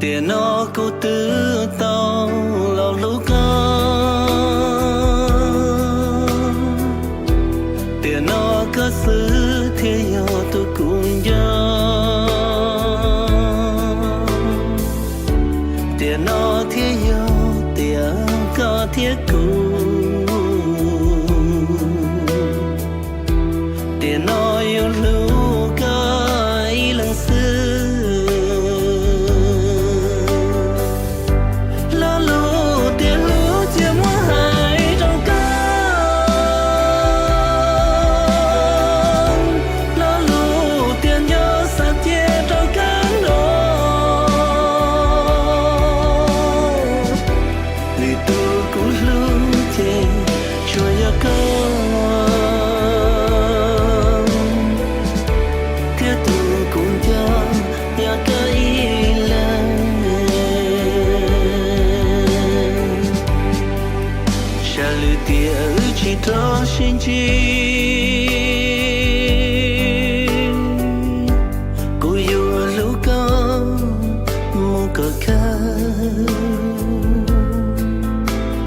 Tiam no kuv twb tau los hlub koj, tiam no koj xwb thiaj yog tus kuv nco, tiam no thiaj yog tiam koj thiab kuv, tiam no yuav hlub koj ib leeg xwb. Lo lus tias hlub cia muab hais rau koj, lo lus tias nco xav cia rau koj nrog. Lwm tus kuv hlub ces tsuas yog koj, thiab tus kuv nco yog koj ib leeg. Sam lwm tiam wb tsis rov sib ntsib,